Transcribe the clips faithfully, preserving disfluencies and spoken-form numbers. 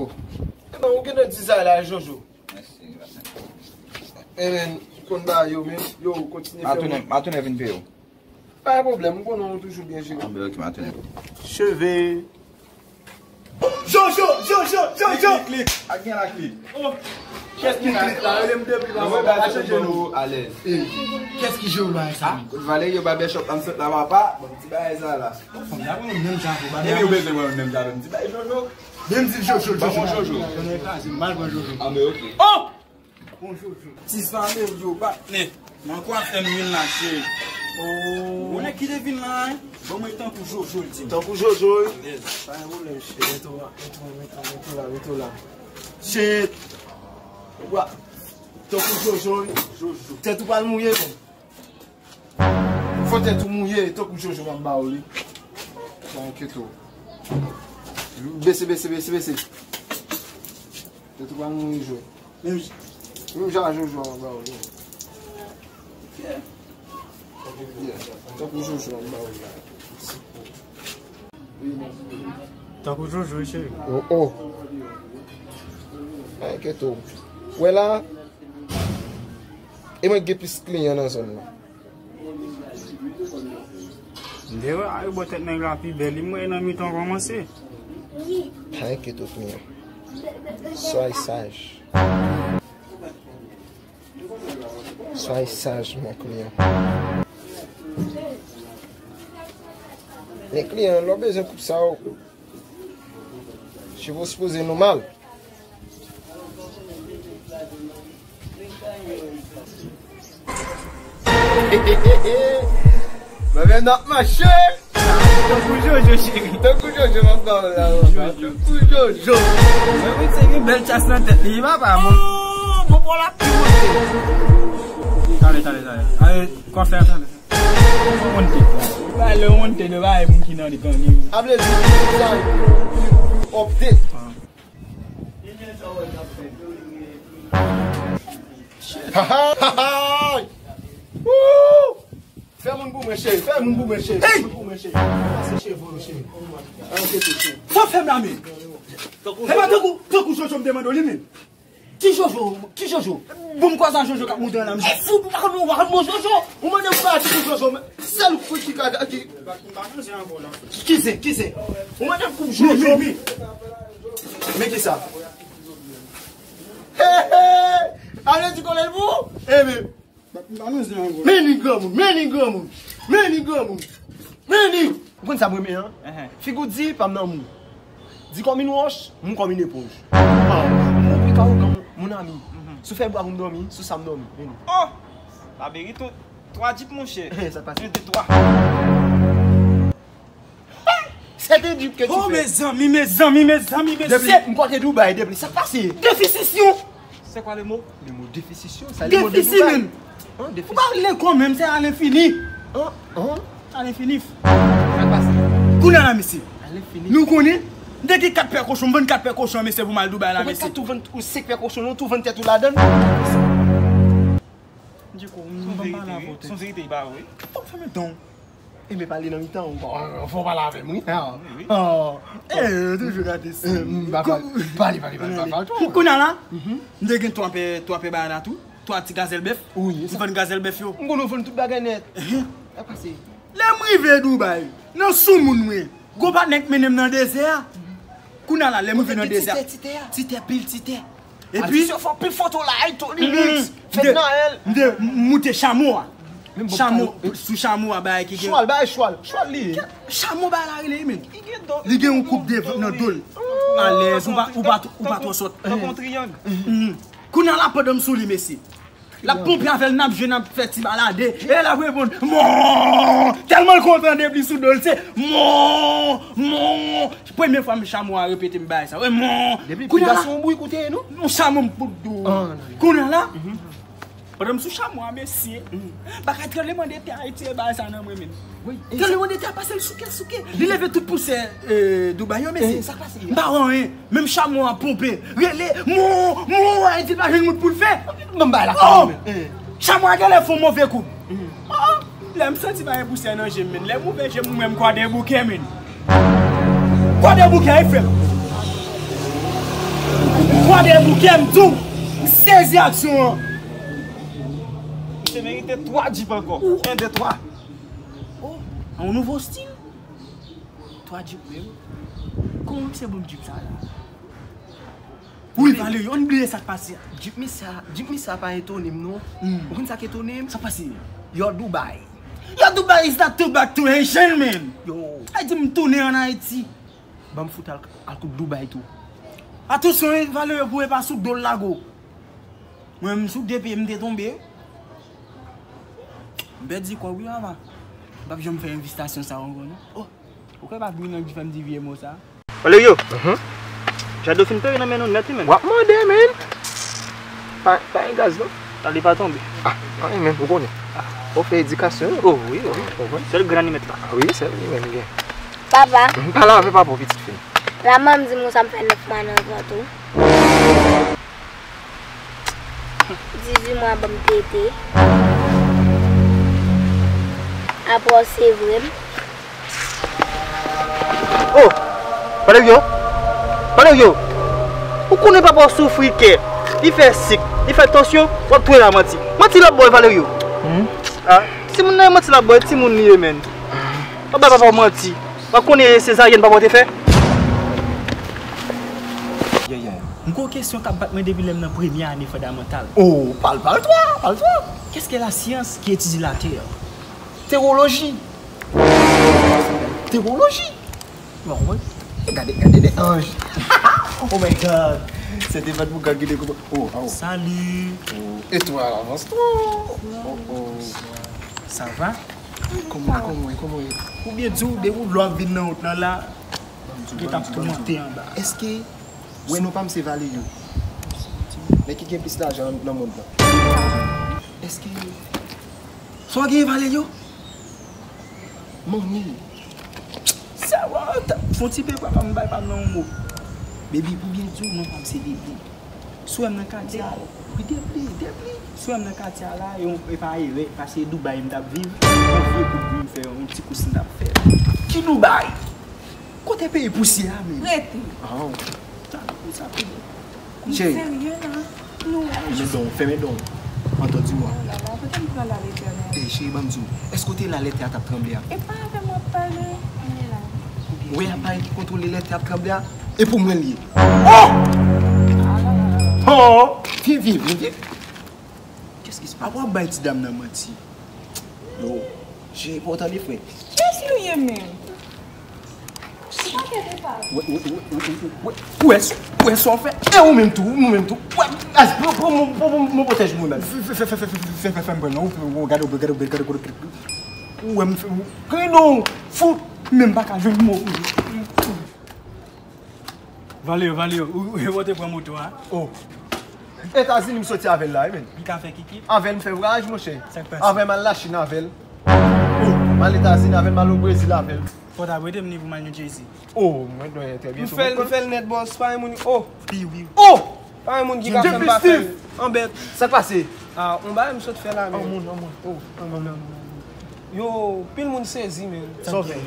Ebyen, ou gentan di sa la, Jojo. Mèsi, mèsi. Ebyen, ou konn bagay yo, men, yo, kontinye fè. Ma tounen, ma tounen vin peye w. Pa gen pwoblèm, m konnen ou toujou byen jere. Anben, ok, ma tounen. Cheve. Jojo, Jojo, Jojo! Klik, klik, klik. Ak gen la klik. Oh, kiyès ki klik la? Rele m depi la, pa chanje non. Alèz. Eh, kiyès ki jere bagay sa? Ah, kout Valerio Barbershop, ann sot la, papa. Bon, ti bagay sa la. Fòm nan, mwen menm jan pou bagay. Epi ou bezwen mwen menm jan, ti bagay Jojo. Menm di Jojo, Jojo. Jojo. Konnen kraze, mal pran Jojo. Anben, ok. Oh! Bon, Jojo. Ti sa menm, yo, patnè. Nan kwa fè m vin la, cheri. Oh. Ou nèg ki te vin la, hein? Bon, mwen tankou Jojo, l di m. Tankou Jojo, wi. Yes. Pa gen pwoblèm, cheri. Mete w la, mete w la, mete w la, mete w la. Shit. Wa. Tankou Jojo, wi. Jojo. Tèt ou pral mouye, bon. Fò tèt ou mouye, tankou Jojo m ap ba ou li. Pa enkyete w. Bese, bese, bese, bese. Tèt ou pa mouri jwe. Menm j-, menm jan Jojo m ap ba ou li. Yeah. Tankou Jojo m ap ba ou li. Tankou Jojo, cheri. Oh, oh. Pa enkyete w. Ou wè la, e mwen ki gen plis kliyan nan zòn nan. M te wè, a, yo bò tèt nèg la pi bèl, li mwen nan mitan kòmanse. Pa enkyete w, kliyan. Soyez sage. Soyez sage, mon client. Men kliyan, lè w bezwen koup sa, w, cheve w sipoze nòmal. Bagay n ap mache. Tankou Jojo, cheri. Tankou Jojo, m ap ba w la, papa. Tankou Jojo. Mwen, mwen, se gen bèl chas nan tèt li, papa, bon. Oh, bon, bon, la pi monte. Tande, tande, tande. Ale, kwafè a, tande. Monte. Ba, le monte de ba, e moun ki nan li, gang li. A vle di, sa, update. Ah. Ha, ha, ha, ha! Woo! Fè moun pou mwen, cheri. Fè moun pou mwen, cheri. Fè moun pou mwen, cheri. Pase cheve w, cheri. Sa w fè m la, men? E pa tankou, tankou Jojo m te mande w li, men. Ki Jojo? Ki Jojo? Bon, m kwaze a Jojo k ap monte an la, m jis. Fout, ou pa konn, ou pa konn bon Jojo. Ou mande m pou pati pou Jojo, men sèl ou ki ka, ki. Ki se? Ki se? Ou mande m pou Jojo. Men, men, men. Men ki sa? Hey, hey! Ale di kole l pou ou? Eh, men. Men ni granmoun, men ni granmoun, men ni granmoun, men ni. Ou konn sa m renmen an? Figi w di pa m nan mou. Di kòm yon wòch, mou kòm yon eponj. Ah, mou pi ka ougan, mon ami. Si w fè bwa pou m dòmi, sou sa m dòmi. Men ni. Oh! Laberit, twa dip, monchè. Sa k pase? Un, deux, trois. Se te di ke ti fè. Oh, mezanmi, mezanmi, mezanmi, mesye. Depi m kwake Dubai, depi sa k pase? Defisisyon. C'est quoi le mot? Le mot defisisyon, sa le mot de Dubai. Defisi, men. Hein, defisi. Ou pa lè kò menm, se alenfini. Hein, hein. Alenfini. Sa k pase? Kounye a la, mesye. Alenfini. Nou konnen, m te gen kat pè kochon, m vann kat pè kochon, mesye, pou m al Dubai la, mesye. Ou vann kat, ou vann, ou senk pè kochon, ou tou vann tèt ou ladan l. Djeko, m ban pale avè w. Se yon verite, li pa vre. Fòk fèmen dan w. Ebyen, pale nan mitan w. Bon, fò w pale avè m, wi. Ah. Wi, wi. Ah. Eh, toujou gade si. Eh, m pa pale, pale, pale, pale, pale, pale. Kounye a la, m te gen twa pè, twa pè bagay la tou. Twa ti gazèl bèf. Wi, e sa. M vann gazèl bèf yo. M konn ou vann tout bagay nèt. Sa pase. Lè m rive Dubai, nan soumoun mwen, gon patnè k mennen m nan dezè a. Kounye a la, lè m rive nan dezè a, ti tè, ti tè, pil ti tè. Epi, atis yo fè anpil foto la, ay, Tony Mix, Fed Naël. M te, m te moute chamo a. Chamo, sou chamo a, bagay ki gen. Chwal, bagay chwal. Chwal li ye. Chamo bagay la rele, men. Li gen yon koup de nan do l. Alèz, ou pa, ou pa, ou pa twò sòt. Tankou yon triyang. Kounye a la, pandan m sou li, mesye. L ap ponpe avè l, n ap jwe, n ap fè ti balade. E l ap reponn, mon! Tèlman l kontan depi sou do l, se mon! Mon! Premye fwa m chamo a repete m bagay sa. Wi, mon! Depi kounye a la, gason bouy koute nou. Non, chamo m pou dou. Kounye a la, pandan m sou chamo a, mesye, bagay tranblemanntè Ayiti e bagay sa nan mwen menm. Tranblemanntè a pase l souke, souke. Li leve tout pousyè, eh, Dubai yo, mesye. M pa wè anyen. Menm chamo a ponpe, rele, mon, mon, e di l pa jwenn wout pou l fè. Ban m bay la. Oh! Chamo a genlè fè yon move kou. Oh! Lè m santi pa gen pousyè nan je m, men. Lè m ouvè je m, m wè m kwa debouke, men. Kwa debouke, e frè m. Twa de bouke, m di w, m sezi aksyon an. Misye merite twa Jeep ankò. En, de, twa. Oh, yon nouvo stil. Twa Jeep menm. Kòman misye ban m Jeep sa la? Wi, Valerio, ann bliye sa k pase a. Jeep misye a, Jeep misye a pa etone m, non. Hmm. Ou konn sa k etone m? Sa k pase? Yo, Dubai. Yo, Dubai is not too bad to Haitian, man. Yo. Ay di m tounen ann Ayiti. Ban m fout al, al kout Dubai tou. Atansyon, wi, Valerio, pou e pa sou do l lago. Mwen, m sou de pye, m te tonbe. M pèdi kò, wi, papa. M p ap janm fè envestisyon sa ankò, non. Oh. Ou kwè pa Green Ange ki fè m di vye mo sa? Valerio, Jado fin peri nan men nou nèt, wi, menn. W ap mande, menn. Pa, pa gen gaz, non? Tande pa tonbe. Ah, anyen, menn, ou konnen. Fò fè edikasyon, wi. Oh, wi, wi. Ou konprann? Sèl grann li mèt la. Ah, wi, sèl li menm gen. Papa. Mhm, pale avè papa w, pitit fi m. Laman m di m konsa m fè nèf mwa nan vant ou. Dizuit mwa ban m tete. Apre w sevre m. Oh! Valerio! Valerio! Ou konnen papa w soufri kè, li fè sik, li fè tansyon, w ap touye l a manti. Manti l ap ba w, Valerio. Hmm? Ah, timoun nan e manti l ap ba w, timoun li ye, menn. W ap bay papa w manti. W ap konnen sezaryèn papa w te fè? Yeah, yeah. M gen yon kesyon k ap bat mwen depi lè m nan premyè ane fondamantal. Oh, pale, pale twa, pale twa. Qu'est-ce que la science qui étudie la Terre? Tewoloji. Tewoloji. Mwen konprann. E gade, gade de anj. Oh my God. Se te fèt pou gad gide kouman. Oh, oh. Salut. Oh. Etwal avans twò. Oh, oh. Ça va? Kòman, kòman, kòman ye? Ou byen di w, depi w lò ap vin nan wout lan la, yo t ap monte anba. Èske, wè non pa m se Valerio. Nèg ki gen plis lajan nan mond lan. Èske, sa w genyen Valerio? Money. Sa w t ap fè yon ti pe papa m bay pa m nan yon mo. Baby, pou byen di w, non pa m se Baby. Si w wè m nan katye a, wi, Debli, Debli. Si w wè m nan katye a la, yon, e pa erè, paske Dubai m t ap viv, yon vye kout bri m fè, yon ti kousin t ap fè. Ki Dubai? Kote peyi pousyè a menm? Rete. Ah. Sa, sa, Cheri. Serye la? Non. Fèmen don, fèmen don. Antandi mwa. Oh la la, kote m pran la, Letènèl? Eh, cheri, ban m di w, èske w te la lè tè a t ap tranble a? E pa avè m w ap pale. Mwen la. Ou wè aparèy ki kontwole lè tè ap tranble a? E pou mwen l ye. Oh! Ah la la la. Oh! Vin, vin, vin, vin. Qu'est-ce qui se passe? Apa w ap bay ti dam nan manti? Yo, cheri, pa w tande frè. Kiyès li ye menm? Ou pa tande pa. Wè, wè, wè, wè, wè, wè, wè, wè sa w fè? E ou menm tou, ou menm tou. Wè, as, pran, pran, pran, pran, pran pwotèj mwen la. Fè, fè, fè m pran non, ou gade, ou gade, ou gade, ou gade, ou wè m fè, ou gade non, fout, menm pa ka jwenn mo. Valerio, Valerio, ou, ou, ou te pran moto a? Oh. Etazini m soti avè l la, wi, menn. Li ka fè kikit? Avè l m fè vwayaj, monchè. Sa k pase? Avè l m al Lachin avè l. Oh. M al Etazini avè l, m al o Brezil avè l. Fò w ta prete m li pou m al New Jersey. Oh, mwen dwe trè byento. M fè l, m fè l nèt, bòs, pa gen moun, oh. Pi wi. Oh! Pa gen moun ki ka fè m pa fè l. Anbèt. Sa k pase? Ah, on bagay m sot fè la, men. An moun, an moun. Oh, an moun, an moun. Yo, pil moun sezi, men. Sa w fè?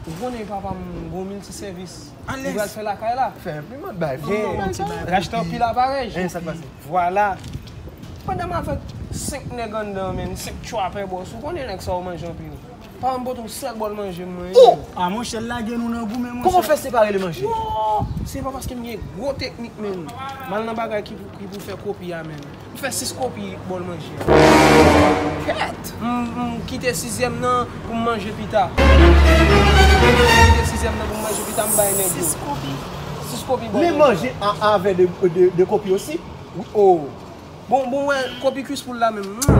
Ou konnen papa m gon milti sèvis. Alèz. Li pral fè lakay la. Fè enplimant bay. Gen. Rachte anpil aparèy. Sa k pase? Vwala. Pandan m avèk senk nèg anndan, men, senk trapè, bòs. Ou konnen nèg sa yo manje anpil. Papa m pote yon sèl bòl manje m, mwen. Oh! Ah, monchè, l lage nou nan gou, men, monchè. Kòman w fè separe le manje? Wo! Se pa paske m gen gwo teknik, men. M al nan bagay ki pou, ki pou fè kopi a, men. M fè sis kopi bòl manje a. Kèt! M, m kite sizyèm nan pou m manje pita. M kite sizyèm nan pou m manje pita, m bay nèg yo. Sis kopi? Sis kopi bòl manje. Men manje a, avè de, de, de kopi osi? Wi, oh. Bon, bon, wè, kopi kwis poul la menm. Sa,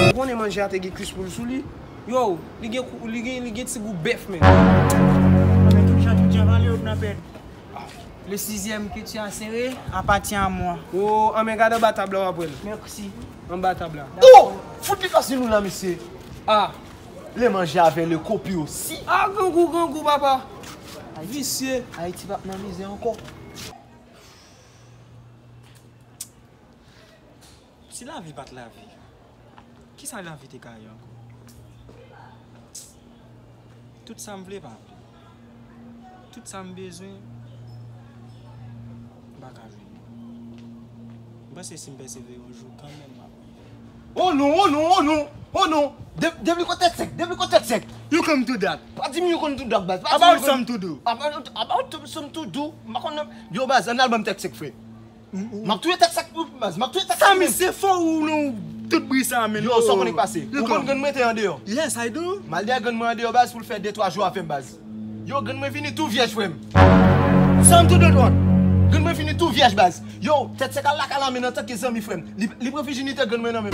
ou konnen manje a te gen kwis poul sou li. Yo, li gen kou, li gen, li gen ti gou bèf, men. Anben, tout jan, tout jan, Valerio, nou nan pèdi. Le sixième que tu as serré appartient à moi. Oh, anben, gade anba tab la, w ap wè l. Merci. Anba tab la. Oh! Fout li fasil nou la, mesye. Ah. Le manje avè le kopi osi. Ah, grangou, grangou, papa. Visye. Ayiti p ap nan mizè ankò. Si lavi pa t lavi, kisa lavi te ka ye ankò? Tout sa m vle pa vle. Tout sa m bezwen, m pa Mwen panse si m pèsevere yon jou kanmenm, m ap rive. Oh non, oh non, oh non, oh non. De- Depi kote sèk, depi kote sèk. You come to that. Pa di m you come to that, baz. Pa di m About you come- some to do. About, about some to do. M pa konn nan. Yo, baz, ann al ban m tèt sèk, frè. M ap touye tèt sèk pou baz. M ap touye tèt sèk. Sa misye fò ou non tout bri sa, men. Yo, sa w konnen k pase? Ou konn grann mwen te andeyò? Yes, I do. M al dèyè grann mwen andeyò, baz, pou l fè de twa jou avè m, baz. Yo, grann mwen vini tou vyèj, frè m. Sa m tou dwat. Grann mwen vini tou vyèj, baz. Yo, tèt sèk al lakay la, men nan tank zanmi, frè m. Li, li pran vijinite grann mwen nan men.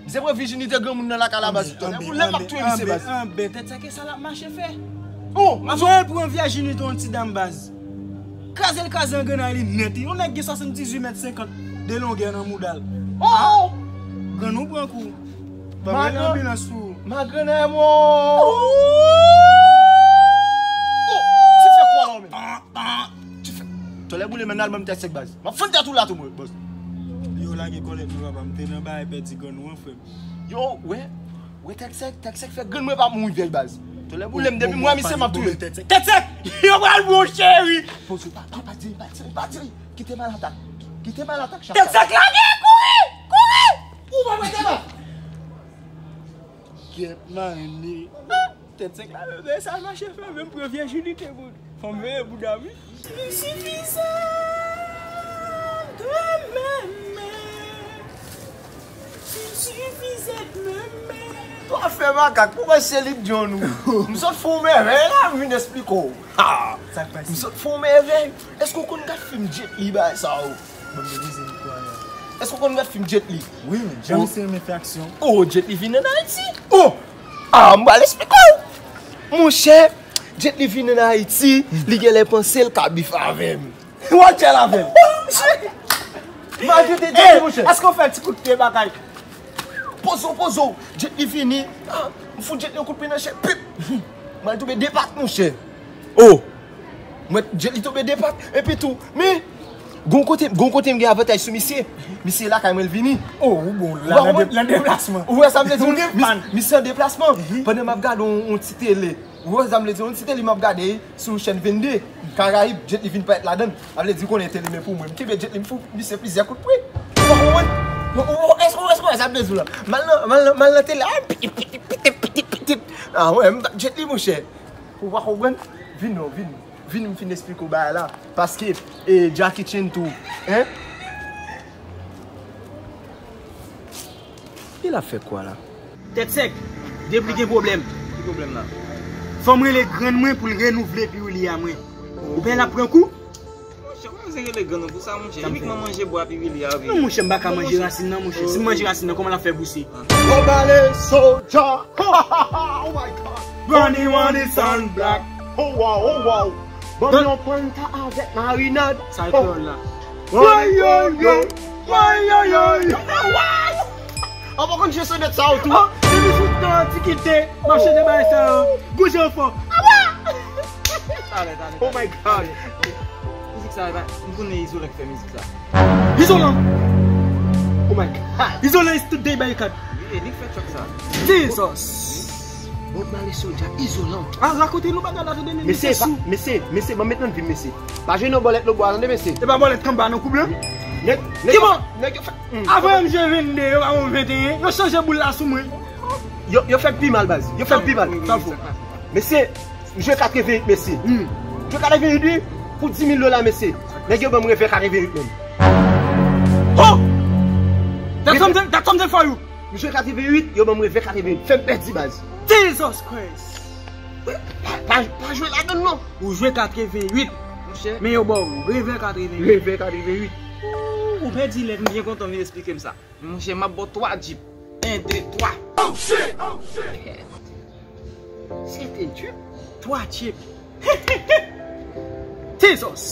Misye pran vijinite granmoun nan lakay la, baz. Tande, pou lè m ap touye misye, baz. Anben, tèt sèk, e sa l ap mache fè. Oh, m ap voye l pran vijinite yon ti dam, baz. Kraze l, kraze angrenay li nèt. Yon nèg gen swasanndizuit mèt senkant de longè nan mouda l. Oh! Grann ou pran kou. Ban mwen lanbilans pou ou. Magrenay mò. Oh! Ti fè kwa la, men. Ti fè. Tòlè boule, men al ban m tèt sèk, baz. M ap fann tèt ou la tou, mwen, baz. Yo lage kòlèt mwen, papa. M te nan bagay pèdi grann ou an, frè m. Yo, wè. Wè, tèt sèk, tèt sèk fè grann mwen pa mouri vyèj, baz. Tòlè boule m, depi m wè misye, m ap touye l. Tèt sèk! Yo pral bon, cheri! Pozo, pa, pa, pa diri, pa diri, pa diri. Kite m al atak. Kite m al atak, chak. Tèt sèk lage, kouri! Kouri! Ou pa mete la! Get money. Tèt sèk la, men sa mache fè, men m pran vijinite pou fanm veye bouda, wi. Ti sifizan de meme. Ti sifizan de meme. Ou ap fè makak, pou mwen se li John ou. M sot fè yon mèvèy la, m vin esplike w. Ha! Sa k pase? M sot fè yon mèvèy. Èske w konn gad fim Jet Li, bagay sa yo? Ban m depoze mikwo a la. Èske w konn gad fim Jet Li? Wi, men jan misye renmen fè aksyon. Oh, Jet Li vin ann Ayiti. Oh! Ah, m pral esplike w. Monchè, Jet Li vin ann Ayiti, li genlè panse l ka bif avè m. W ap tchèl avè m. Malgre te Jet Li, monchè. Èske w fè ti kout pye bagay? Pozo, pozo. Jet Li vini. Ah, m fout Jet Li yon kout pye nan chè. Pip! M al tonbe de pat, monchè. Oh! Mwen, Jet Li tonbe de pat. Epi tou, men, gon kote, gon kote m gen avantaj sou misye. Misye lakay mwen l vini. Oh, ou bon, la, nan de- nan deplasman. Ou wè sa m vle di? Ou gen fan. Misye an deplasman. Pandan m ap gade yon, yon ti tele. Ou wè sa m vle di? Yon ti tele m ap gade sou chèn vennde. Karayib, Jet Li vin parèt ladan l. Sa vle di konnen tele men pou mwen. M kenbe Jet Li, m fout misye plizyè kout pye. Ou pa konprann? Ou, ou, ou, èske, èske w wè sa m vle di w la? M al nan, m al nan, m al nan tele. Ah, pitit, pitit, pitit, pitit, pitit. Ah, wè, m bat Jet Li, monchè. Ou pa konprann? Vin non, vin. Vin m fin esplike w bagay la. Paske, e, Jackie Chan tou. Hein? Li la fè kwa la? Tèt sèk, depi gen pwoblèm. Ki pwoblèm la? Fò m rele grann mwen pou l renouvle piwili a mwen. Ou pè l ap pran kou? Monchè, kòman se rele grann ou pou sa, monchè? Inikman manje bwa piwili a, wi. Non, monchè, m pa ka manje rasin nan, monchè. Si m manje rasin nan, kòman l ap fè pouse? Obale Soulja. Oh my God. Bunny on the Sun Black. Oh wow, oh wow. Ban m yon panta avèk marinad. Sa e kreyòl la. Woy, yo, yo. Woy, yo, yo. An pa konn jwe sonèt sa yo tou. Oh, depi sou tan antikite, m ap chante bagay sa yo. Gouj anfan. Talè, talè, talè. Oh my God. Mizik sa, m konnen Izolan ki fè mizik sa. Izolan! Oh my God. Izolan is today by God. Wi, e li k fè track sa. Jesus! Bob Marley Soulja, Izolan. A, rakonte nou bagay la, tande, men mesye, mesye, ban m met nan vi m, mesye. Pa jwe nan bòlèt lòtbò a, tande, mesye. E pa bòlèt kanba nan koub lan? Nèg, nèg yo fè, nèg yo fè, hmm. Avan M J vennde, yo pa bon venteyen, yo chanje boul la sou mwen. Yo, yo fè pi mal, baz. Yo fè pi mal. Sa fò. Mesye, m jwe katrevenn uit, mesye. Hmm. M jwe katrevenn uit, wi, pou dis mil dola, mesye. Nèg yo ban m revè katrevenn uit menm. Oh! That's something, that's something for you. M jwe katrevenn uit, yo ban m revè katrevenn uit. Fè m pèdi, baz. Jesus Christ! Pa, pa, pa jwe ladan l non. Ou jwe katrevenn uit. Monchè. Men yo ba w revè katrevenn uit. Revè katrevenn uit. Ou, ou pèdi lè m byen kontan vin esplike m sa. Men monchè, m ap ba w twa djip. En, de, twa. Oh shit! Oh shit! Se te djip. Twa djip. Jesus!